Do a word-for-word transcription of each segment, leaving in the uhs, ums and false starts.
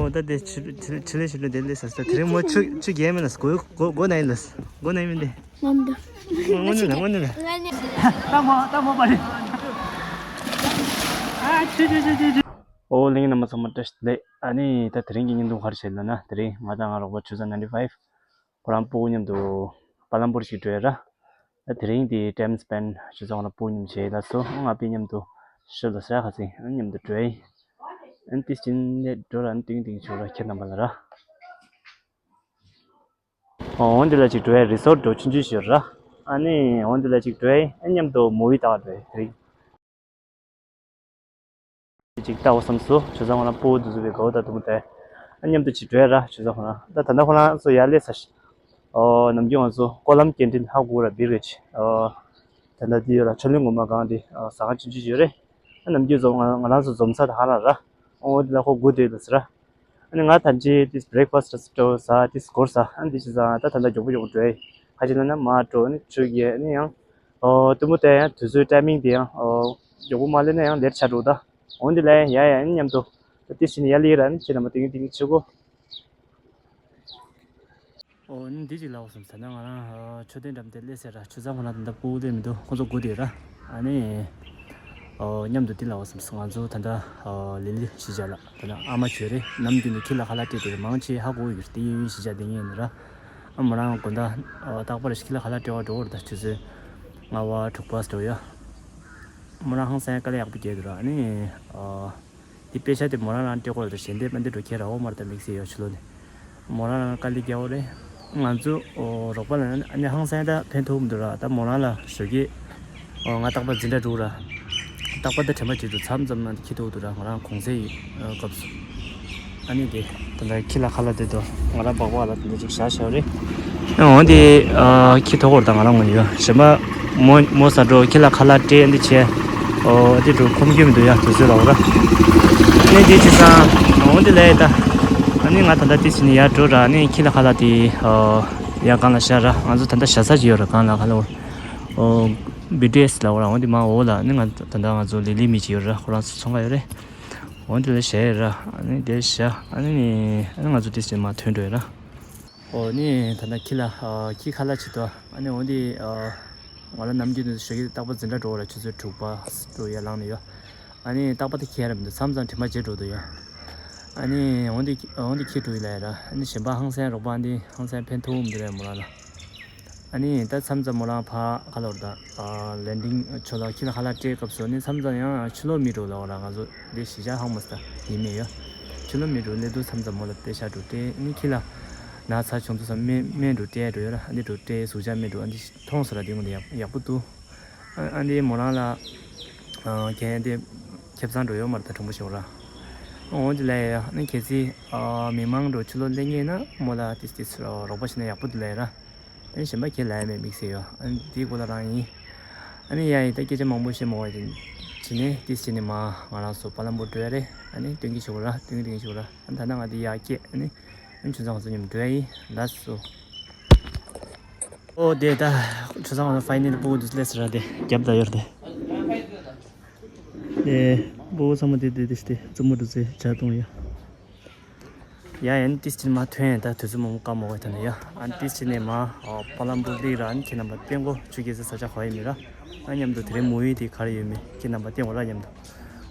ཨོ་ད་དེ་ཕྱི་ཕྱི་ཕྱི་ལས་ཕྱི་ལོ་དེ་ལས་ས་ས་དེ་རིང་མོ་ཆུ་ཆུ་རྒྱལ་མིན་ལ་སྒོ་སྒོ་སྒོ་ན་ཡིན་ལ་སྒོ་ན་ཡིན་མིན་དེ། ནམ་དུ། དངོས་གནས་ལ་དངོས་གནས་ལ། ལྟ་མོ་ལྟ་མོ་པ་རེད། ཨ་ཆུ་ཆུ་ཆུ་ཆུ་ཆུ། ཨོ་ལྷན་རྒྱས་རྣམ་པ་ཚང་མ་བཀྲ་ཤིས་བདེ་ལེགས། ཨ་ནི་ད་དེ་རིང་གི་བརྙན་ཐུང་ག་རེ་བྱེད་ལབ་ན། དེ་རིང་ང་དང་ང་རོགས་པ་ཆུ་ཚང་ninety five ཁོ་རང་སྤུ་གུ་མཉམ་དུ་བ་ལམ་པུར་ཞིག་འགྲོ་ཡ་ར། ད་དེ་རིང་དེ་time spend ཆུ་ཚང་ཁོ་རང་སྤུ་གུ་མཉམ་བྱས་ལ་སོ་ང་པའི་མཉམ་དུ་ཤོད་ལ་ཟ་ཁ་སིང་ཨ་མཉམ་དུ་འགྲོ་ཡ་ཡིན། ཨ་ནི་དེ་ཕྱིན་ནས་འགྲོ་ར། ཨ་ནི་ཏིང་ཏིང་ཆུ་ར་ཁྱེད་རྣམ་པ་ལ་ར། འོང་འདི་ལ་ཅིག་འགྲོ་ཡ་རི་སོར་འགྲོ་ཆུང་ཆུང་ཞིག་ཡོད་ར། ཨ་ནི་འོང་འདི་ལ་ཅིག་འགྲོ་ཡ་ཨ་མཉམ་དུ་མུ་བི་ལྟ་བ་འགྲོ་ཡ་དེ་རིང་། ཅིག་ལྟ་བ་བསམ་སོ་ཆུ་ཚང་ཁོ་རང་སྤུ་གུ་དུ་བཟོ་བའི་དགའ་བོ་དང་དུ་མོ་དེ་ཨ་མཉམ་དུ་ཅིག་འགྲོ་ཡ་ར་ཆུ་ཚང་ཁོ་རང་ད་ད་ལྟ་ཁོ་རང་ཚོ་ཡར་སླེབས་ས་ཤི། ཨོ་ནམ་རྒྱུན་ང་ཚོ་ཀོ་ལམ་སྐྱེལ་འདྲེན་ཧ་གོ་ར་བིར་རེ་ཆི་ཨོ། ད་ལྟ་འདི་ཡོད་ལ་ཆོ་ལོན་ངོ་མ་གང་འདི་ཟ་ཁང་ཆུང་ཆུང་ཡོད་རེད། ཨ་ནམ་རྒྱུན་འཛོམས་ང་ང་རང་ཚོ་འཛོམས་ས་ད་ཧ་ལ་ར། ཨོ་འདི་ལ་ཁོ་སྒུག་བསྡད་ལ་ཟེར་ར། ཨ་ནི་ང་ད་ཅི་ཏིས་breakfast་འགྲོ་ཟ་ཏིས་སྒོར་ཟ་ཨ་འདི་ཅི་ཟ་ད་ད་ལྟ་མགྱོགས་པོ་མགྱོགས་པོ་འགྲོ་ཡི། ཁ་ཅིག་ལ་ན་མ་འགྲོ་ཨ་ནི་ཆུ་རྒྱལ་ཨ་ནི་ཡང་། ཨོ་དུ་མོ་དེ་ཡང་དུས་ཚོད་timing་དེ་ཡང་ཨོ་མགྱོགས་པོ་མ་སླེབས་ན་ཡང་ལེར་ཆགས་འགྲོ་ད། འོ་འདི་ལ་ཡང་ཡ་ཡ་ཨ་ནི་མཉམ་དུ་ཏིས་ཕྱིན་ཡ་ལི་ར་ཨ་ནི་ཁྱེད་རྣམ་པ་ཏིང་ཏིང་ཆུ་གོ། ཨོ་ནི་འདི་ཅིག་ལབ་བསམ་ཟེར་ན་ང་རང་མཆོད་རྟེན་འགྲམ་དེ་སླེབས་ཟེར་ར་ཆུ་ཚང་ཁོ་ན་ད་ལྟ་སྤུ་གུ་སླེབས་མི་འདུག་ཁོ་ཚོ་སྒུག་བསྡད་ར། ཨ་ནི་ཨོ་མཉམ་དུ་འདི་ལབ་བསམ་ང་ཚོ་ད་ལྟ་ཨོ་ལི་ལི་གཞིས་ཆགས་ལ་ད་ལྟ་ཨ་མ་བྱོས་རེད་ནམ་རྒྱུན་དུ་ཁྱི་ལ་ཁ་ལག་སྤྲད་དེ་རེད་མང་ཆེ་ཧ་གོ་ཡོད་རེད་དེ་ཡིན་གཞིས་ཆགས་དེ་ཡིན་ར། ཨ་མོ་རང་དགོང་དག་ཨོ་རྟག་པར་ཁྱི་ལ་ཁ་ལག་སྤྲད་པ་འགྲོ་བར་ད་ཆུ་ཚོད་ལྔ་པ་དྲུག་པ་འགྲོ་ཡ། མོ་རང་ཧང་སང་དཀའ་ལས་ཡག་པོ་རྒྱག་འདུག་ར་ཨ་ནི་ཨོ། འདི་དཔེ་ཆ་དེ་མོ་རང་རང་སྤྲད་དགོས་རེད་གཞན་དེ་མ་འདི་འགྲོ་ཁྱེད་ར་འོ་མར་ད་དམིགས་བསལ་ཡོད་ཆུ་ལོ་ནི། མོ་རང་རང་དཀའ་ལས་རྒྱག་འོ་རེད། ང་ཚོ་རོགས་པ་ལ་ཨ་ནི་ཧང་སང་ད་ཕན་ཐོགས་མི་འདུག་ར་ད་མོ་རང་ལ་ཞོགས་ཀྱི། ང་རྟག་པར་འཛིན་གྲྭ་འགྲོ་ར། རྟག་པར་ད་དྲན་པ་བརྗེད་འགྲོ་མཚམས་མཚམས་ན་འདི་ཁྱི་ཐུག་འདུག་ར་ང་རང་གུང་སེང་གི་སྐབས་སུ། ཨ་ནི་དེ། ད་ལྟ་ཁྱི་ལ་ཁ་ལག་དེ་དོ་ང་རང་སྦག་སྦག་ལ་དེ་འདྲ་ཅིག་བཞག་བཞག་རེད། འོ་དེ་ཁྱི་ཐོག་བར་དང་ང་རང་ངོ་ཡོད་གཞན་པ་མོ་མོ་ས་འགྲོ་ཁྱི་ལ་ཁ་ལག་སྤྲད་འདི་བྱས། འོ་དེ་འགྲོ་ཁོམ་རྒྱུ་མི་འདུག་ཡ་དུས་ཚོད་ལ་འོ་ར། ནི་དེ་བྱས་ཙང་འོ་དེ་ལས་ད། ཨ་ནི་ང་ད་ལྟ་དེ་ཕྱིན་ནས་ཡར་འགྲོ་ར་ནི་ཁྱི་ལ་ཁ་ལག་དེ་ཡར་སྒང་ལ་བཞག་ར་ང་ཚོ་ད་ལྟ་བཞག་ས་ཅིག་ཡོད་ར་སྒང་ལ་ཁ་ལོ། འོ་བི་ཌི་ཨེ་སི་ལ་འོ་ར་འོ་དེ་མ་འོ་ལ་ནི་ང་ད་ལྟ་ང་ཚོ་ལི་ལི་མི་ཅིག་ཡོད་ར་ཁོ་རང་ཚོ་ཚོང་ཁ་ཡོད་རེད། འོ་དེ་ལ་བཞག་ཡོད་ར། ཨ་ནི་དེ་བཞག་ཨ་ནི་ཨ་ནི་ང་ཚོ་དེ་ཕྱིན་མར་ཐོན་འགྲོ་ཡོད་ར། འོ་ནི་ད་ལྟ་ཁྱི་ལ་ཁྱི་ཁ་ལག་བྱེད་དོ། ཨ་ནི་འོ་དེ་ང་ལ་ནམ་རྒྱུན་དུ་ཞོགས་ཀྱི་རྟག་པར་འཛིན་གྲྭ་འགྲོ་བ་ར་ཆུ་ཚོད་དྲུག་པ་དྲུག་ཡར་ལངས་ནས་ཡོད། ཨ་ནི་རྟག་པར་དེ་ཁྱི་ཡར་མི་འདུག་མཚམས་མཚམས་དྲན་པ་བརྗེད་འགྲོ་འདུག་ཡ། ཨ་ནི་འོ་དེ་འོ་དེ་ཁྱི་དྲུག་ཡིན་ལ་ཡ་ར། ཨ་ནི་གཞན་པ་ཧང་སང་རོགས་པ་འདི་ཧང་སང་ཕན་ཐོགས་མི་འདུག་ར་མོ་རང་ལ། ཨ་ནི་ད་མཚམས་མཚམས་མོ་རང་ཕ་ཁ་ལོར་དང་ལེན་ཌིང་ཆོ་ལ་ཁྱི་ལ་ཁ་ལག་སྤྲད་སྐབས་སུ་ནི་མཚམས་མཚམས་ཡང་ཆུ་ལོག་མི་འགྲོ་ལ་འོ་ར་ང་ཚོ་འདི་གཞིས་ཆགས་ཧང་མ་སི་ད་ཡིན་མེད་ཡོད། ཆུ་ལོག་མི་འགྲོ་སླེབས་དུས་མཚམས་མཚམས་མོ་ལ་དཔེ་ཤ་འགྲོ་སྤྲད་ནི་ཁྱི་ལ་ན་ཚ་བྱུང་དུས་སམ་སྨན་སྨན་འགྲོ་སྤྲད་འགྲོ་ཡོད་ར་ཨ་འདི་འགྲོ་སྤྲད་ཟུག་ཆ་སྨན་འགྲོ་ཨ་འདི་མཐོང་སོ་ར་འདི་ངོ་འདི་ཡག་ཡག་པོ་འདུག་ཨ་འདི་མོ་རང་ལ་ཁྱེད་འདི་ཁེབས་ཚང་འགྲོ་ཡོད་མ་རེད་ད་གྲུང་པོ་ཞིག་ར། འོ་འདི་ལ་ཡ་ནི་གལ་སྲིད་མི་མང་འགྲོ་ཆུ་ལོག་སླེབས་ངེས་ན་མོ་ལ་ཏིས་ཏིས་རོགས་པ་བྱས་ན་ཡག་པོ་འདུག་ལ་ཡ་ར། ཨ་ནི་གཞན་པ་ཁྱེད་ལ་ཡ་མེད་དམིགས་བསལ་ཡོད། ཨ་ནི་དེའི་སྐོར་ལ་རང་ཡིན། ཨ་ནི་ཡ་ཡིན་ད་སྐད་ཆ་མང་པོ་བཤད་མ་དགོས་ཡ་ཅིག་ནས་ཏིས་བྱས་ནས་མ་ང་རང་ཚོ་པ་ལམ་པུར་འགྲོ་ཡ་རེད། ཨ་ནི་སྟོན་གྱི་ཞུ་གོ་ར་སྟོན་གྱི་སྟོན་གྱི་ཞུ་གོ་ར། ཨ་ནི་ད་ལྟ་ང་འདི་ཡར་སྐྱེལ་ཨ་ནི། ཨ་ནི་ཆུ་ཚང་ང་ཚོ་མཉམ་འགྲོ་ཡ་ཡིན་ལགས་སོ། ཨོ་དེ་ད་ཆུ་ཚང་ང་ཚོ་ཕའི་ནལ་སྤུ་གུ་འདི་སླེབས་ཟེར་ར་དེ་རྒྱབ་ད་ཡོད་རེད་དེ། དེ་སྤུ་གུ་ཚང་མ་དེ་དེ་དེ་ཞིག་དེ་བཙུན་མོ་འགྲོ་ཚེ་ཇ་འཐུང་ཡ། ཡ་ཡན་ཏིས་ཅིན་མ་ཐོན་ཡན་ད་དུས་ཚོད་མང་པོ་བཀག་མ་དགོས་ད་ནི་ཡ། ཨན་ཏིས་ཅིན་ནས་མ་པ་ལམ་པུར་ལི་ར་ཨན་ཁྱེད་རྣམ་པ་བསྟན་གོ་ཆུ་རྒྱལ་སའི་ས་ཆ་ག་ཡིན་མི་ར། ཨ་མཉམ་དུ་དེ་རིང་མུ་ཝི་དེ་ག་རེ་ཡོད་མེད་ཁྱེད་རྣམ་པ་བསྟན་གོ་ར་མཉམ་དུ།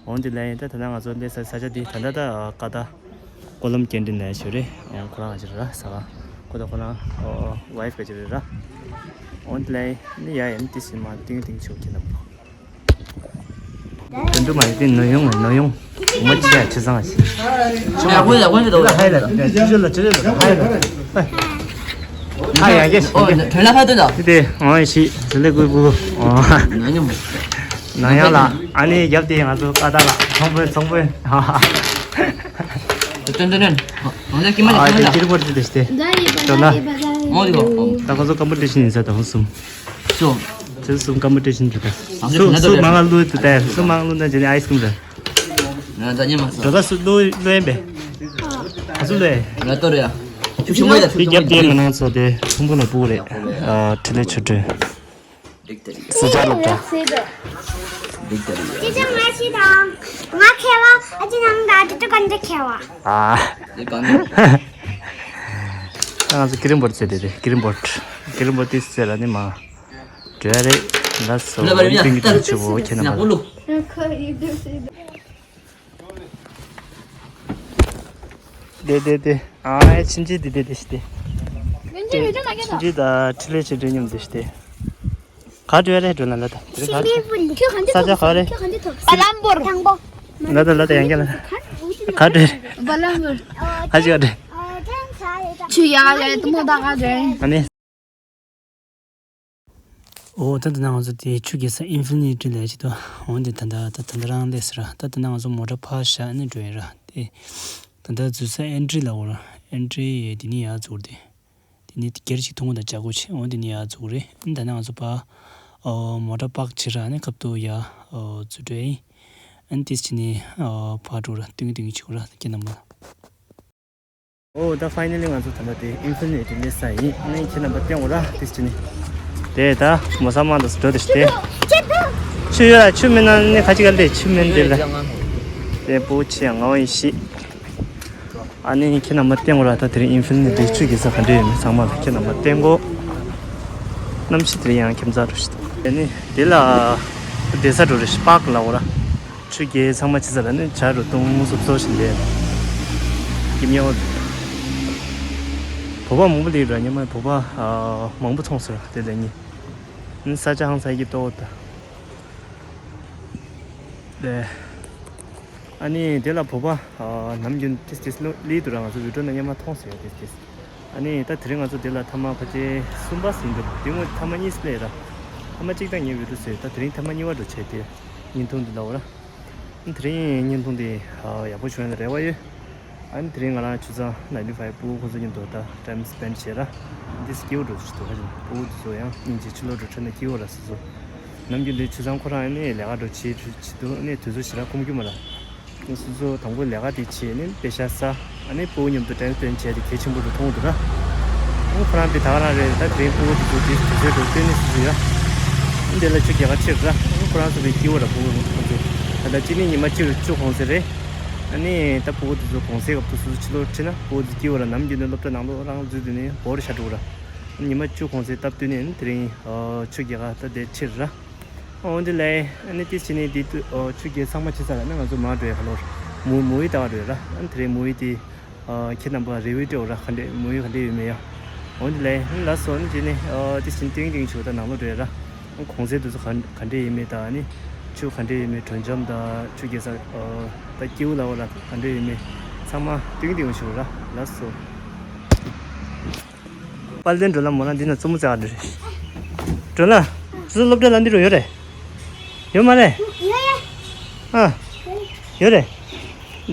འོན་ཏེ་ལན་ཡིན་ད་ད་ལྟ་ང་ཚོ་སླེབས་ས་ས་ཆ་དེ་ད་ལྟ་ད་ཀ་ད་ཀོ་ལམ་སྐྱེལ་འདྲེན་ལ་ཡ་ཞུ་རེད། ཁོ་རང་ང་ཅི་རེད་ར་ས་ག་ཁོ་ད་ཁོ་རང་ཝའི་ཕི་ག་ཅི་རེད་ར། འོན་ཏེ་ལན་ནི་ཡ་ཡན་ཏིས་ཅིན་མ་ཏིང་ཏིང་ཆུ་ཁྱེད་རྣམ་པ། དོན་དུ་མ་ཡིན་ཏེ་ནོ་ཡོང་ནོ་ཡོང་མ་ཅི་ཡ་ཆི་ཚང་ཞིག་ཡ་ཧུ་ཡ་ཧུ་ཡ་ཧ་ཡ་ལ་ཅི་ཅི་ལ་ཅི་ལ་ཧ་ཡ་ལ། ཨ་ཡ་གེ་ཨོ་ཐོན་ལ་ཧ་ཏོན་ད། དེ་ཨོ་ཤི་ཟི་ལེ་གུ་གུ་ཨོ། ནོ་ཡོང་ནོ་ཡོང་ལ་ཨ་ནི་རྒྱབ་དེ་ང་ཚོ་ཀ་ད་ལ་ཚོང་དཔོན་ཚོང་དཔོན། ཏོན་ཏོན་ཏོན། ཨོ་ན་ཀི་མ་ཨ་ཀི་དེ་མ་ཀི་རི་པོར་ཏི་དེ་སྟེ། ད་ཡི་པ་ད་ཡི་པ་ད་ཡི་པ། ད་ཁོ་ཚོ་ཀམ་པི་ཊི་ཤན་ཡིན་ས་ད་ཧུ་སུམ། སུ། ཚེ་གསུམ་ཀམ་པི་ཊི་ཤན་འགྲོ་ད། སུ་སུ་མང་ལ་ལུས་ཏུ་ད་སུ་མང་ལུས་ན་ཇེ་ནི་ཨའི་སི་ཀྲིམ་ད། ང་ད་ཉི་མ་སོ། འགྲོ་ད་སུ་ལུས་ལུས་ཡིན་པས། ཨ་སུ་ལུས། ང་ཏོ་རེ་ཡ། ཤུག་ཤུག་མོ་ཡ་ད་ཤུག་ཤུག་མོ་ཡ། དེ་རྒྱབ་དེ་ང་ནང་ཚོ་དེ་ཁྲུང་པོ་ལ་སྤུ་རེད། ཨ་ཁྲི་ལེ་ཆུ་སྒྲོན། སུ་ཇ་ལབ་ད། ཅི་ཅང་ང་ཤི་དང་། ང་ཁེ་བ་ཨ་ཅི་ནང་ད་ཅི་ཏུ་གན་ཏུ་ཁེ་བ། ཨ། ང་ཚོ་ཀི་རིམ་བོར་ཙེ་དེ་དེ་ཀི་རིམ་བོར། ཀི་རིམ་བོར་ཏི་ཙེ་ར་ནི་མ། འདྲ་རེད། ལ་སོ་ལ་བ་རི་ཡ་ཏིང་ཏིང་ཆུ་བོ་ཁྱེད་རྣམ་པ། དེ་དེ་དེ། ཨ་ཡ་ཕྱིན་ཅི་དེ་དེ་དེ་ཤི་དེ། ཕྱིན་ཅི་ད་ཁྲི་ལེ་ཆེ་འདྲེ་མཉམ་དེ་ཤི་དེ། ག་འདྲ་རེད་འགྲོ་ན་ལ་ད་དེ་ག་ས་ཆ་ག་རེད། བ་ལམ་བོར། ལ་ད་ལ་ད་ཡང་ག་ལ་ག་འདྲ། བ་ལམ་བོར། ཧ་ཅི་ག་འདྲ། ཆུ་ཡ་ཡ་དུ་མོ་ད་ག་འདྲ། ཨ་ནི། ཨོ་ད་ད་ན་ང་ཚོ་དེ་ཆུ་རྒྱལ་ས་ཨིན་ཕི་ནི་ཊི་ལས་ཅི་ཏོ། འོན་ཏེ་ད་ད་ད་ད་ད་རང་ལས་སི་ར། ད་ད་ན་ང་ཚོ་མོ་ཊ་ཕར་བཞག་ནས་འགྲོ་ཡིན་ར། དེ་ད་ད་འཛུལ་ས་ཨེན་ཊི་རི་ལ་འོ་ར། ཨེན་ཊི་རི་དེ་ནི་ཡར་འཛུལ་དེ། དེ་ནི་སྒེར་ཅིག་ཐུང་ངུ་དང་ལྕགས་སྒོ་ཆེ་འོ་དེ་ནི་ཡར་འཛུལ་རེད། ད་ན་ང་ཚོ་ཕར་ཨོ་མོ་ཊ་པག་བྱེད་ར་ནས་ཁབ་ཏུ་ཡར་ཨོ་འཛུལ་འགྲོ་ཡིན། ཨན་ཏིས་ཅི་ནི་ཨོ་ཕར་འགྲོ་ར་སྟོན་གི་སྟོན་གི་ཆུ་ར་ཁྱེད་རྣམ་པ། ཨོ་ད་ཕའི་ནལ་ལི་ང་ཚོ་ད་ལྟ་དེ་ཨིན་ཕི་ནི་ཊི་ལས་ས་ཡིན། ཨ་ནི་ཁྱེད་རྣམ་པ་བསྟན་འོ་ར་དེ་ཅི་ནི། དེ་ད་མོ་ས་མ་དང་འགྲོ་དེ་ཤི་དེ། ཆུ་ཡོད་ལ་ཆུ་མེད་ན་ནི་ཁ་ཅིག་ག་ལས་ཆུ་མེད་དེ་ལ། དེ་པོ་ཆེ་ཡང་ངའོ་ཡིན་ཤི། ཨ་ནི་ཁྱེད་རྣམ་པ་བསྟན་འོ་ར། ད་དེ་རིང་ཨིན་ཕི་ནི་ཊི་ཆུ་རྒྱལ་ས་ག་འདྲ་ཡོད་མེད་ཚང་མ་ལ་ཁྱེད་རྣམ་པ་བསྟན་གོ། གནམ་གཤིས་དེ་རིང་ཡང་ཁྱིམ་ཚང་འགྲོ་ཤི་དེ། དེ་ནི་དེ་ལ་བསྡད་ས་འགྲོ་རེ་ཤི་པག་ལ་འོ་ར། ཆུ་རྐྱལ་ཚང་མ་ཕྱི་ས་ལ་ནི་བྱ་རུ་ཏུང་སོབ་སོབ་ཞིག་ལས། ཀྱི་མྱོ། བོད་པ་མང་པོ་ལས་ར་ཉི་མ་བོད་པ་མང་པོ་མཐོང་ཟེར་དེ་ལས་ཉིན། ནི་ས་ཆ་ཧང་ས་ཀྱི་ཏོག་ད། ལས། ཨ་ནི་དེ་ལ་བོད་པ་ནམ་རྒྱུན་ཏིས་ཏིས་ལི་དུ་ར་ང་ཚོ་བི་ཌིའོ་ནང་ཉི་མ་མཐོང་ཟེར་ཏིས་ཏིས། ཨ་ནི་ད་དེ་རིང་ང་ཚོ་དེ་ལ་ཐ་མ་ཕ་ཆེ་གསུམ་པ་ཟིན་འདུག་དེ་སྔོན་ཐ་མ་གཉིས་སླེབས་ར། ཐ་མ་གཅིག་དང་ཉེ་བོད་དུ་ཟེར་ད་དེ་རིང་ཐ་མ་གཉིས་པ་འགྲོ་བྱས་ཏེ། བརྙན་ཐུང་འདི་ལ་འོ་ར། དེ་རིང་བརྙན་ཐུང་འདི་ཡག་པོ་བྱུང་ཡ་ལ་རེ་བ་ཡོད། ཨ་ནི་དེ་རིང་ང་རང་ཆུ་ཚང་ནའིན་ཊི་ཕའིབ་ཕྲུ་གུ་ཁོང་ཚོ་མཉམ་དུ་ད་ཊའིམ་སི་པེན་ཌི་བྱས་ར། འདི་སྐྱིད་པོ་འགྲོ་ཆུ་ཚོད་ཧ་ཅང་ཕྲུ་གུ་དེ་ཚོ་ཡང་སྙིང་རྗེ་ཆུ་ལོག་འགྲོ་འཕྲོད་ན་སྐྱིད་པོ་ར་སོ་སོ། ནམ་རྒྱུན་དུ་ཆུ་ཚང་ཁོ་རང་ནི་ལས་ཀ་འགྲོ་བྱེད་བྱེད་དུ་ནི་དུས་ཚོད་ཞེ་དྲག་ཁོམ་རྒྱུ་མ་ར། སོ་སོ་དང་པོ་ལས་ཀ་དེ་བྱས་ནས་པེ་ཤ་ཟ། ཨ་ནི་ཕྲུ་གུ་མཉམ་དུ་ཊའིམ་སྤེན་ཌི་བྱས་ཏེ་གལ་ཆེན་པོ་རུ་མཐོང་འདུག་ར། ཨ་ཁོ་རང་དེ་ད་ག་རང་རེད་ད་དེ་རིང་ཕྲུ་གུ་དེ་ཚོ་དེ་དུས་ཚོད་འགྲོ་སྟོན་ནས་སུ་ཡ། ཨ་འདི་ལ་ཆུ་རྒྱལ་ཁ་ཆེ་ར། ཨ་ཁོ་རང་ཚོ་དེ་སྐྱིད་པོ་ར་ཕྲུ་གུ་ཁོ་ཚོ། ད་ལྟ་གཅིག་ནི་ཉི་མ་གཅིག་རུ་བཅུ་གོང་ཚད་རེད། ཨ་ནི་ད་ཕྲུ་གུ་དེ་ཚོ་གོང་ཚད་སྐབས་དུ་སུ་ཕྱི་ལོགས་ཁྲིད་ན་ཕྲུ་གུ་དེ་སྐྱིད་པོ་ར་ནམ་རྒྱུན་དུ་སློབ་གྲྭ་ནང་ལོགས་རང་འཛུལ་དུས་ནས་བོར་ཤ་འགྲོ་ར། ཉི་མ་བཅུ་གོང་ཚད་སྟབས་བསྟུན་ནས་དེ་རིང་ཆུ་རྒྱལ་ཁ་ད་དེ་ཆེ་ར། འོ་འདི་ལས་ཨ་ནི་ཏི་ཕྱི་ནས་འདི་དུ་ཆུ་རྒྱལ་ཚང་མ་ཕྱི་ས་ལ་ནི་ང་ཚོ་མར་འགྲོ་ཡ་ཁ་ལོར་མུ་མུ་ཡི་ལྟ་བ་འགྲོ་ཡ་ར། ཨ་ནི་དེ་རིང་མུ་ཡི་དེ་ཁྱེད་རྣམ་པ་རེ་བའི་སྤྲོ་ར་ག་འདྲས་མུ་ཡི་ག་འདྲས་ཡོད་མེད་ཡ། འོ་འདི་ལས་ཨ་ནི་ལ་སོ་ནི་ཅི་ནི་ཏི་ཕྱི་ནས་ཏིང་ཏིང་ཆུ་ད་ནང་ལོ་འགྲོ་ཡ་ར། གོང་ཚད་དུ་ཚོ་ག་ག་འདྲས་ཡོད་མེད་ད་ཨ་ནི་ཆུ་ག་འདྲས་ཡོད་མེད་དྲོ་འཇམ་ད་ཆུ་རྒྱལ་ས་ད་སྐྱིའུ་ལ་འོ་ལ་ག་འདྲས་ཡོད་མེད་ཚང་མ་ཏིང་ཏིང་ཆུ་ར་ལ་སོ། དཔལ་ལྡན་འགྲོ་ལ་མོ་རང་འདི་ན་བཙུན་མོ་བཙལ་ག་འགྲོ་རེད། འགྲོ་ལ། སོ་སོ་སློབ་གྲྭ་ལ་འདི་རུ་ཡོད་རེད། ཡོད་མ་རེད། ཡོད་རེད། ཨ། ཡོད་རེད།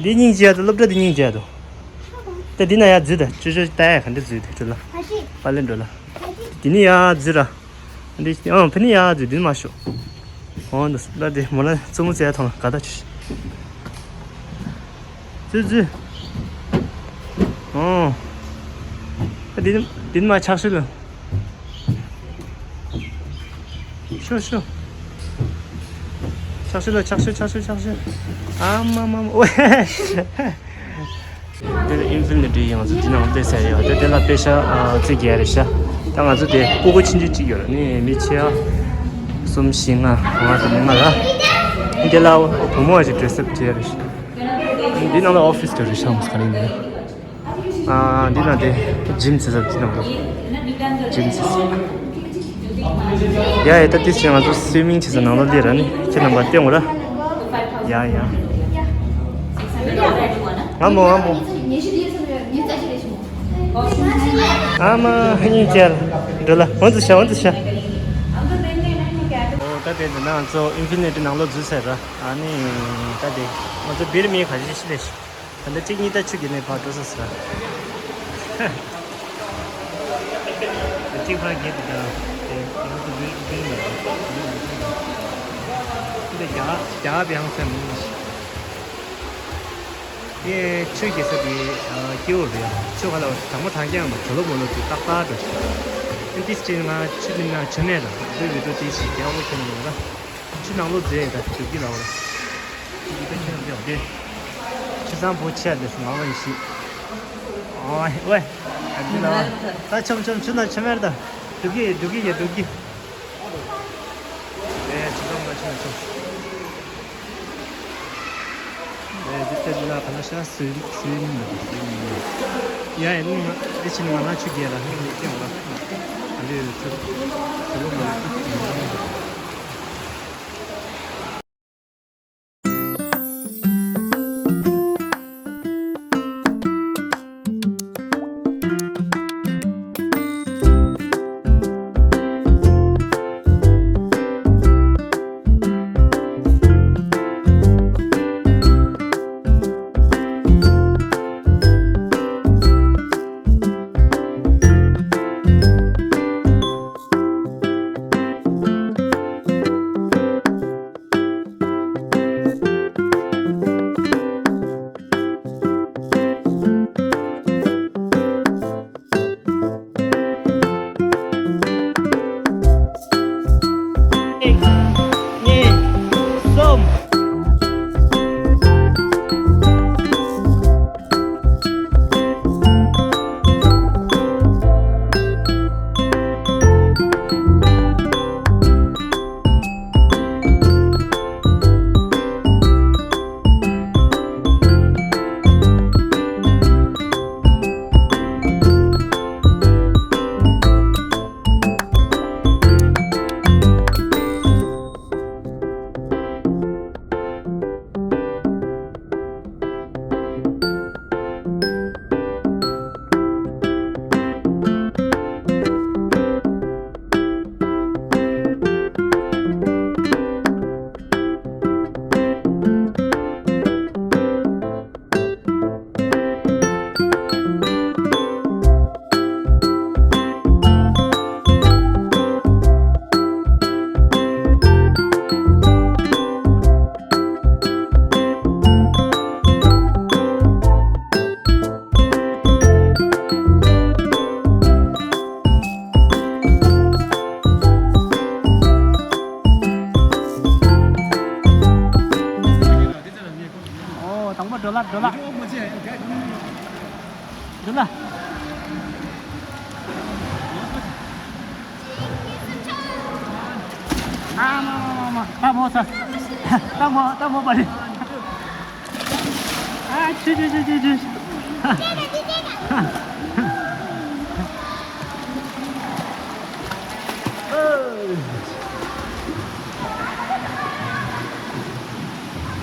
འདི་སྙིང་རྗེ་ཡ་དོ་སློབ་གྲྭ་འདི་སྙིང་རྗེ་ཡ་དོ། ད་འདི་ན་ཡ་འཛུལ་ད་ཅོ་ཅོ་ལྟ་ཡ་ག་འདྲ་འཛུལ་དེ་འགྲོ་ལ། དཔལ་ལྡན་འགྲོ་ལ། འདི་ནི་ཡ་འཛུལ་ར། འདི་ཨང་ཕི་ནི་ཡ་འཛུལ་འདི་ནི་མ་ཤོག་འོ་འདི་ལ་དེ་མོ་ལ་བཙུན་མོ་བཙལ་ཡ་ཐོང་ལ་ག་ད་ཆུ། ཙི་ཙི། ཨོ། ཨ་འདི་འདི་མ་ཆག་ཤུལ་ལ། ཤོ་ཤོ། ཆག་ཤུལ་ལ་ཆག་ཤུལ་ཆག་ཤུལ་ཆག་ཤུལ། ཨ་མ་མ་མ་ཨོ། དེ་ལ་ཨིན་ཕི་ནི་ཊི་ཡང་ཚོ་འདི་ནང་བལྟས་ཟེར་ཡོད་དེ་དེ་ལ་པེ་ཤ་ཨ་རྩི་རྒྱག་རེད་ཤག་ད་ང་ཚོ་དེ་སྤུ་གུ་ཆུང་ཆུང་གཅིག་ཡོད་ར་ནི་མི་ཆེ་ཨ་གསུམ་བཞི་ལྔ་ལྔ་དང་ལྔ་ར། དེ་ལ་བུ་མོ་བ་ཞིག་ཌི་རེ་སི་ཨབ་བྱས་རེད་ཤག་འདི་ནང་ལ་ཨོ་ཕི་སི་དེ་རེད་ཤག་མོ་ག་རེ་ཡིན་ནི། ཨ་འདི་ནང་དེ་ཇིམ་ཟེར་ས་འདི་ནང་དུ་ཇིམ་ཟེར་ས། ཡ་ཡ་ད་ཏི་སི་ང་ཚོ་སུའི་མིང་བྱེད་ས་ནང་ལོ་ལི་ར་ནི་ཁྱེད་རྣམ་པ་སྟོན་འོ་ར། ཡ་ཡ། ང་མོ་ང་མོ། ཨ་མ་ཧ་ཉིན་ཅལ་འགྲོ་ལ་འོན་ཙི་ཤ་འོན་ཙི་ཤ། ཨོ་ད་དེ་འདི་ན་ང་ཚོ་ཨིན་ཕི་ནི་ཊི་ནང་ལོ་འཛུལ་ཟེར་ར། ཨ་ནི་ད་དེ་ང་ཚོ་བིར་མི་ཁ་ཤས་ཤིག་ལས་ཤི། ད་ལྟ་གཅིག་གཉིས་ད་ཆུ་རྒྱལ་ནས་ཕར་འགྲོ་ས་ཟེར། གཅིག་ཕར་རྒྱལ་དེ་ད་དེ་ང་ཚོ་བིར་བིར་མི་འདི་རྒྱ་གར་རྒྱ་གར་བའི་ཧང་སང་མིན་ནི། དེ་ཆུ་རྒྱལ་ས་དེ་སྐྱིད་པོ་རེད། ཆུ་ཁ་ལ་གྲང་མོ་གྲང་རྐྱང་དང་གྲོ་ལོ་མོ་ལོ་དེ་ཏག་ཏག་འགྲོ། དེ་སྤྱིར་ང་ཆུ་མིན་ན་ཆུ་མེད་ལ་བོད་མི་འགྲོ་དེ་ཞིག་རྒྱ་བོ་ཁྱེར་ནས་ཡོད་ལ། ནང་ལོགས་མཛེས་ད་ཆུ་གི་ལ་བ་ལ། ཆུ་གི་ད་ཁྱོད་འདི་འདི། ཆུ་ཚང་པོ་ཆེ་འདི་སུ་མང་བ་ཡིན་ཤི། ཨོ་ཝེ། ཨ་འདི་ལ་བ། ད་ཆོམ་ཆོམ་ཆུ་ན་ཆོམ་ཡར་ད། འདུག་གི་འདུག་གི་ཡ་འདུག་གི། ཨེ་ཆུ་ཚང་ན་ཆོམ་ཆོམ། ཨེ་འདི་ད་འདི་ལ་ག་ན་ཤ་སུན་སུན་མ་སུན་མ། ཡ་ཨེ་ནི་ང་འདི་ཕྱིན་ང་ལ་ཆུ་རྒྱལ་ལ་ཧ་ནི་ཀྱང་ལ། ཨ་འདི་ཆུ་ཆུ་ལོ་མ། གཉིས། གསུམ། ཨོ། དང་པོ་འགྲོ་ལ་འགྲོ་ལ། འགྲོ་ལ། ཨ་མ་མ་མ་མ། ད་མོ་ས། ད་མོ་ད་མོ་པ་རེད། ཨ་ཆུ་ཆུ་ཆུ་ཆུ་ཆུ།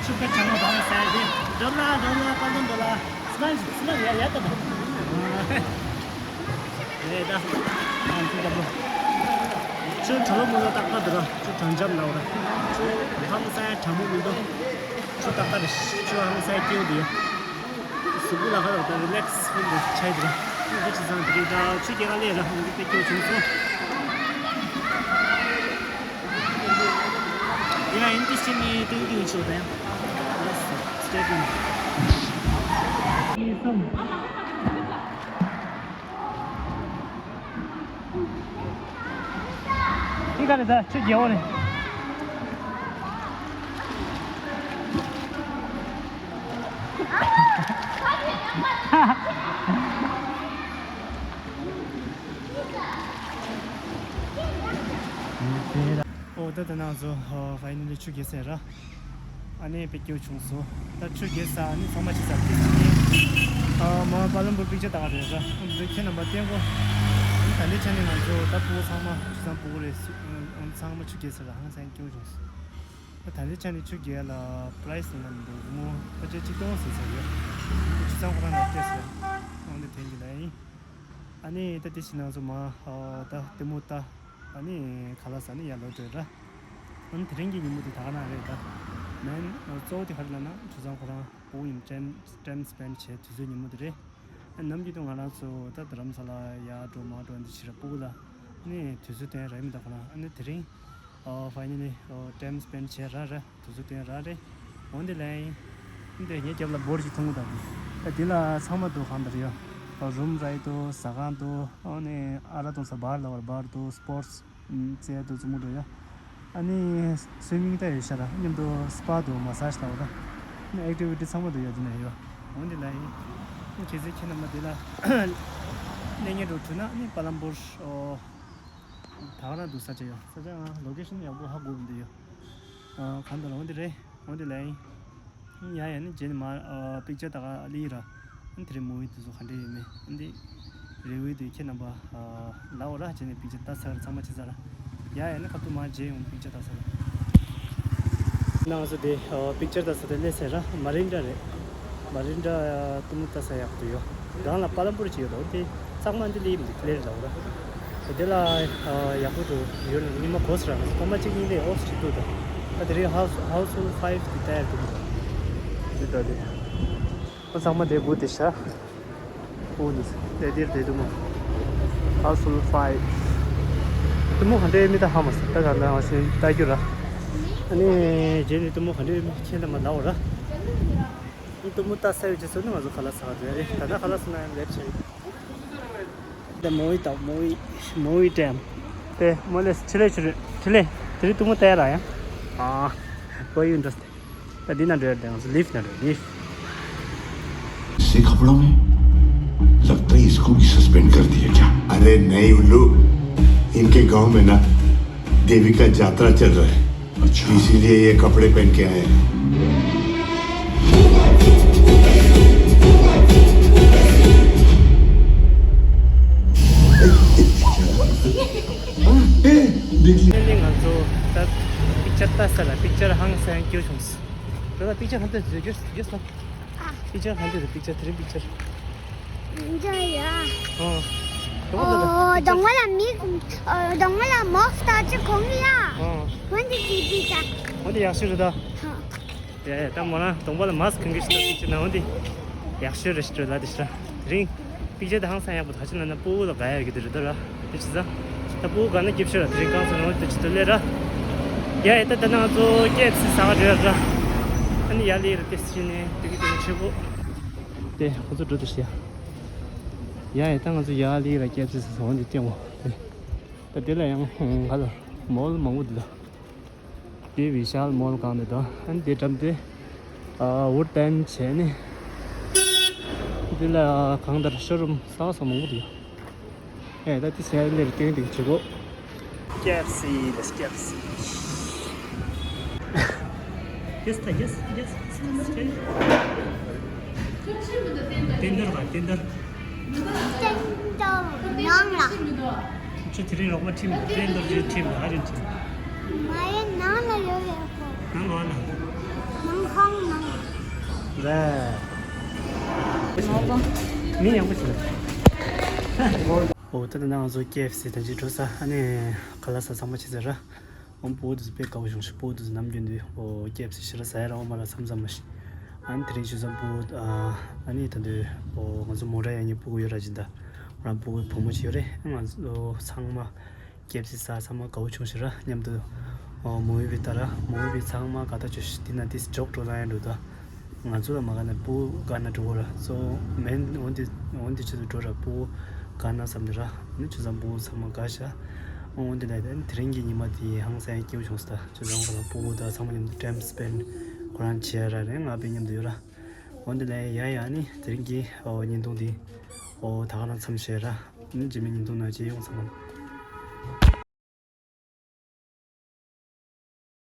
ཆུ་ཁ་ཆ་མོ་རང་ས་དེ། འགྲོ་ལ་འགྲོ་ལ་ཀ་འགྲོ་འགྲོ་ལ། སྣང་ཞིག་སྣང་ཡ་ཡ་ད་ད། རེད་ད། ཨ་ཁུ་ཀ་བོ། ཆུ་གྲང་མོ་ལ་ཏག་ཏག་འདུག་ར། ཆུ་གྲང་འཇམ་ལ་བ་ར། ཆུ་ཧང་སང་གྲང་མོ་མི་འདུག་ཆུ་ཏག་ཏག་རེད། ཆུ་ཧང་སང་སྐྱིད་པོ་འདུག་གཟུགས་པོ་ལ་ཁ་ལ་ད་རི་ལེགས་ཧུན་དུ་ཆའི་འདུག་ཁོ་ཆུ་ཚང་འདི་རེད་ད། ཆུ་རྒྱལ་ཁ་ལས་ར་ཧུན་དུ་དཔེ་སྐྱིད་པོ་བྱུང་སོང་། ཡ་ཨིན་ཏི་སི་ནི་ཏིང་ཏིང་ཆོ་དང་། Yes, stay tuned. འདི་ག་རེད་ད། ཆུ་རྒྱལ་པོ་རེད། ཨོ་ད་ད་ནང་ཚོ་ཧྥ་ཨི་ནལ་ལི་ཆུ་རྒྱལ་ཟེར་ར། ཨ་ནི་དཔེ་སྐྱིད་པོ་བྱུང་སོང་། ད་ཆུ་རྒྱས་ས་ཨ་ནི་ཚང་མ་ཆི་ཟེར་ཏེ་ཨ་མ་པ་ལམ་བུར་པིག་ཅར་ལྟ་ག་རེད་ར། ཨ་འདི་ཁྱེད་རྣམ་པ་བསྟན་གོ། ཨ་ནི་ད་ལྟའི་ཆ་ནས་ང་ཚོ་ད་ཕྲུ་གུ་ཚང་མ་ཆུ་ཚང་ཕྲུ་གུ་རེད། ཨ་ཚང་མ་ཆུ་རྒྱས་ས་ལ་ཧང་སང་སྐྱིད་པོ་བྱུང་སོང་། ད་ད་ལྟའི་ཆ་ནས་ཆུ་རྒྱས་ལ་པ་རའི་སི་ཡིན་ན་མི་འདུག་མོ་ད་ཆ་གཅིག་སྟོང་ཟེར་ས་རེད། ཆུ་ཚང་ཁོ་རང་ལ་སྤྲད་ཟེར། ཨ་འདི་དེང་གི་ལ་ཡིན། ཨ་ནི་ད་དེ་ཕྱི་ནང་ཚོ་མ་ཨ་ད་ལྟད་མོ་ལྟ། ཨ་ནི་ཁ་ལག་ཟ་ནི་ཡར་ལོག་འགྲོ་ར། ཨ་ནི་དེ་རིང་གི་ཉིན་མོ་དེ་ད་ག་ནང་རེད་ད། མེན་གཙོ་བོ་དེ་ག་རེ་ལབ་ན་ཆུ་ཚང་ཁོ་རང་ཕྲུ་གུ་ཡིན་ཊེམ་ཊེམ་སི་པེན་ཌི་བྱེད་དུས་ཚོད་ཉིན་མོ་དེ་རེད། ཨ་ནམ་རྒྱུན་དུ་ང་རང་ཚོ་ད་རྡ་རམ་ས་ལ་ཡར་འགྲོ་མར་འགྲོ་འདི་ཕྱི་ར་ཕྲུ་གུ་ལ་ཨ་ནི་དུས་ཚོད་དེ་རག་མི་ད་ཁོ་རང་ཨ་ནི་དེ་རིང་ཨ་ཕ་ཡི་ནི་ཊེམ་སི་པེན་ཌི་བྱེད་ར་ར། དུས་ཚོད་དེ་རག་རེད། འོན་ཏེ་ལན་ཡིན། འདི་ངའི་རྒྱབ་ལ་འབོར་ཞིག་མཐོང་གི་འདུག་ད་འདི་ལ་ཚང་མ་འདུག་གང་ལྟར་ཡོད། རུམ་ར་ཡི་འདུག་ཟ་ཁང་འདུག་ཨ་ནི་ཨ་ར་གཏོང་ས་བར་ལ་བར་བར་འདུག་སི་པོར་ཊི་རྩེད་འདུག་རྩེད་མོ་འདུག་ཡ། ཨ་ནི་སུའི་མིང་ལྟ་ཡོད་ཤག་ར། མཉམ་དུ་སི་པ་དང་མ་སཱ་ཇི་ལྟ་བུ་ར། ཨ་ནི་ཨེག་ཊི་བི་ཊི་ཚང་མ་དུ་ཡོད་དེ་ནས་ཡོད། འོན་ཏེ་ལ་ཡིན། ཨ་ནི་གལ་སྲིད་ཁྱེད་རྣམ་པ་འདི་ལ་གནས་ངེས་འགྲོ་ཐུབ་ན། ཨ་ནི་པ་ལམ་པུར་ཨོ་ད་ག་རང་འདུག་ས་ཆ་ཡོད། ས་ཆ་ང་ལོ་ཀེ་ཤན་ཡག་པོ་ཧ་གོ་འདི་ཡོད། ཨ་གང་ལྟར་འོན་ཏེ་རེད། འོན་ཏེ་ལ་ཡིན། ཡ་ཡ་ནི་རྗེས་ནས་མ་ཨ་པིག་ཅར་ད་ག་ལི་ར། ཨ་ནི་དེ་རིང་མུ་ཝི་དེ་ཚོ་ག་འདྲ་ཡོད་མེད། ཨ་ནི་རེ་བའི་དུས་ཁྱེད་རྣམ་པ་ཨ་ལའོ་ར། རྗེས་ནས་པིག་ཅར་ལྟ་ཚར་ཚང་མ་བྱེད་ཚར་ར། ཡ་ཡ་ནི་ཁ་ཐུག་མ་རྗེས་ཡོང་པིག་ཅར་ལྟ་ཚར་ར། ནང་སོ་དེ་ཨ་པིག་ཅར་ལྟ་ས་དེ་སླེབས་ཚར་ར། མ་རིན་ཌ་རེད། མ་རིན་ཌ་ཨ་གཏུམ་མོ་ལྟ་ས་ཡག་པོ་ཡོད། སྒང་ལ་པ་ལམ་པུར་ཅིག་ཡོད་དོ། དེ་ཚང་མ་འདི་ལིབ་འདི་ཀླེར་ལའོ་ར། དེ་ལ་ཡག་པོ་འདུག་ཡོད་ན་ཉི་མ་གོ་སོང་ར། སྐར་མ་གཅིག་གཉིས་ལས་ཨོ་སི་ཅིག་འདུག་ད་ད་དེ་རིང་ཧའུ་ཧའུ་སི་ཧོལ་ཕའིབ་དེ་ལྟ་ཡག་འདུག་འདི་ལྟ་དེ་ཨོ་ཚང་མ་དེ་བུ་དེ་ཤ་བུ་དེ་དེ་དེར་དེ་འདུག་མོ། ཧའུ་སི་ཧོལ་ཕའིབ་འདུག་མོ། ག་འདྲ་མི་ད་ཧ་མ་སོང་། ད་ག་འདྲ་ང་ཤེས་ལྟ་རྒྱུ་ར། ཨ་ནི་རྗེས་ནས་འདུག་མོ། ག་འདྲ་མི་ཁྱེད་ལ་མ་ལའོ་ར། འདུག་མོ་ལྟ་ས་ཡོད་ཅེས་སོ་ནི་ང་ཚོ་ཁ་ལག་ཟ་ག་འགྲོ་ཡ་རེད། ད་ལྟ་ཁ་ལག་ཟ་ན་ཡང་ལེབ་ཆེ། The movie, the movie, movie time. དེ་མོ་ལེ་ཆི་ལེ་ཆི་ལེ་ཆི་ལེ། དེ་རིང་འདུག་མོ་ལྟ་ཡ་ར་ཡ། ཨ་ཧོ་ཡུ་འདྲ་སྟེ། ད་འདི་ན་འགྲོ་ཡ་རེད། ང་ཚོ་ལིབ་ན་འགྲོ། ལིབ། ऐसे कपड़ों में? लगता है इसको भी सस्पेंड कर दिया क्या? अरे नहीं उल्लू, इनके गांव में ना देवी का जात्रा चल रहा है। अच्छा। इसीलिए ये कपड़े पहन के आए हैं। ए, देख लिया। ནི་ང་ཚོ་ད་པིག་ཅར་ལྟ་ས་ལ་པིག་ཅར་ཧང་སང་སྐྱོ་བྱུང་སོང་། ད་ལྟ་པིག་ཅར་ཧང་སང་སྐྱོ་སྐྱོ་སོང་། པིག་ཅར་ག་འདྲ་རེད། པིག་ཅར་དེ་རིང་པིག་ཅར། འདི་ཡ། ཨོ། ཨོ་གདོང་པ་ལ་མི། ཨོ་གདོང་པ་ལ་མོག་སི་ཊ་ཆི་གོན་ཡ། ཨོ། འོན་ཏེ་དེ་པིག་ཅར། འོན་ཏེ་ཡག་ཤོས་རེད་ད། ཧ། ཡ་ཡ་ད་མོ་ན་གདོང་པ་ལ་མཱ་སི་ཀི་གོན་གི་ཤི་ད་པིག་ཅར་ན་འོན་ཏེ་ཡག་ཤོས་རེད་ཤི་ད་ལ་དེ་ཤི་ད། དེ་རིང་པིག་ཅར་དེ་ཧང་སང་ཡག་པོ་ད་ཆི་ན་ན་སྤུ་གུ་ལ་དགའ་ཡ་གི་དེ་རེད་ད་ར། དེ་ཆི་ཟ། ད་སྤུ་གུ་དགའ་ན་སྐྱིད་ཤོས་ར། དེ་རིང་གང་སང་ན་འོན་ཏེ་ཆི་ད་ལེ་ར། ཡ་ཡ་ད་ད་ན་ང་ཚོ་ཀེ་ཨེཕ་སི་ཟ་ག་འགྲོ་ཡ་ར། ཨ་ནི་ཡ་ལེ་ར་ཏེ་སི་ནས་དེ་གི་དེ་ཆེ་གོ། དེ་ཁོ་ཚོ་འགྲོ་དུ་ཤི་ཡ། ཡ་ཡ་ད་ང་ཚོ་ཡ་ལི་ར་ཀེ་ཨེཕ་སི་ཟ་སོང་འདི་སྟེང་འོ། ད་དེ་ལ་ཡང་ཧོང་ག་ལ་མོལ་མང་པོ་འདུག་ད། དེ་བི་ཤཱལ་མོལ་གང་འདི་དང་ཨ་ནི་དེ་འགྲམ་དེ་ཨ་ཝུཌ་པན་བྱས་ནས་དེ་ལ་གང་ལྟར་ཤོ་རུམ་གསར་པ་མང་པོ་འདུག་ཡ། ཨེ་ད་དེ་སེ་ལེར་སྟོན་ཏིང་བྱེད་གོ། ཀེ་ཨེཕ་སི་ལས་ཀེ་ཨེཕ་སི། Yes, yes, yes. ཏན་ཏན་ར་ཏན་ཏན། ཏན་ཏན་ནང་ལ། ཁྱོད་དེ་རིང་རོགས་པ་ཁྲིམས་ཏན་ཏན་རེད་ཁྲིམས་ཨ་རིན་ཁྲིམས། མ་ཡིན་ནང་ལ་ཡོད་ཡོད་གོ། ནང་ལོགས་ལ། ནང་ཁང་ནང་ལ། རེད། མི་ཡག་པོ་བྱུང་། ཨོ་ད་ལྟ་ང་ཚོ་ཀེ་ཨེཕ་སི་དང་ཅིག་འགྲོ་ས་ཨ་ནི་ཁ་ལག་ཟ་ཚང་མ་བྱེད་ཚར་ར། ཨོ་སྤུ་གུ་དེ་ཚོ་དཔེ་དགའ་པོ་བྱུང་ཤག་སྤུ་གུ་དེ་ཚོ་ནམ་རྒྱུན་དུ་ཨོ་ཀེ་ཨེཕ་སི་ཞེ་དྲག་ཟ་ཡ་ར། ཨོ་མ་ལ་མཚམས་མཚམས་མ་ཞིག་ཨ་ནི་དེ་རིང་ཞུ་ཙམ་སྤུ་གུ་ཨ་ནི་ད་དུང་ཨོ་ང་ཚོ་མོ་ར་ཡ་གཉིས་སྤུ་གུ་ཡོད་ར། སྦྱིན་བདག་ང་རང་སྤུ་གུ་བུ་མོ་ཞིག་ཡོད་རེད། ང་ཚོ་ཚང་མ་ཀེ་ཨེཕ་སི་ཟ་ཚང་མ་དགའ་པོ་བྱུང་ཤག་ར། མཉམ་དུ་ཨོ་མུ་བི་ལྟ་ར། མུ་བི་ཚང་མ་དགའ་ཐག་ཆོད་ཤག་དེ་ན་དེ་ཇོག་འགྲོ་ལ་ཡ་འགྲོ་ད། ང་ཚོ་ལ་མ་དགའ་ན་སྤུ་གུ་དགའ་ན་འགྲོ་གོ་ར། སོ་མེན་འོན་ཏེ་འོན་ཏེ་ཆེད་དུ་འགྲོ་ར། སྤུ་གུ་དགའ་ན་བསམ་དེ་ར། ནི་ཆུ་ཚང་སྤུ་གུ་ཚང་མ་དགའ་ཤག་འོན་ཏེ་ད་དེ་རིང་གི་ཉི་མ་དེ་ཧང་སང་སྐྱིད་པོ་བྱུང་སོང་ད། ཆུ་ཚང་ཁོ་རང་སྤུ་གུ་དང་ཚང་མ་མཉམ་དུ་ཊེམ་སི་པེན་ཁོ་རང་བྱེད་ཡ་ར་རེད། ང་དཔེ་མཉམ་དུ་ཡོད་ར། འོན་ཏེ་ལ་ཡ་ཡ་ནི་དེ་རིང་གི་ཨོ་བརྙན་ཐུང་དེ་ཨོ་ད་ག་རང་མཚམས་བཞག་ར། ནི་རྗེས་མའི་བརྙན་ཐུང་ནང་མཇལ་ཡོང་། ཚང་མ་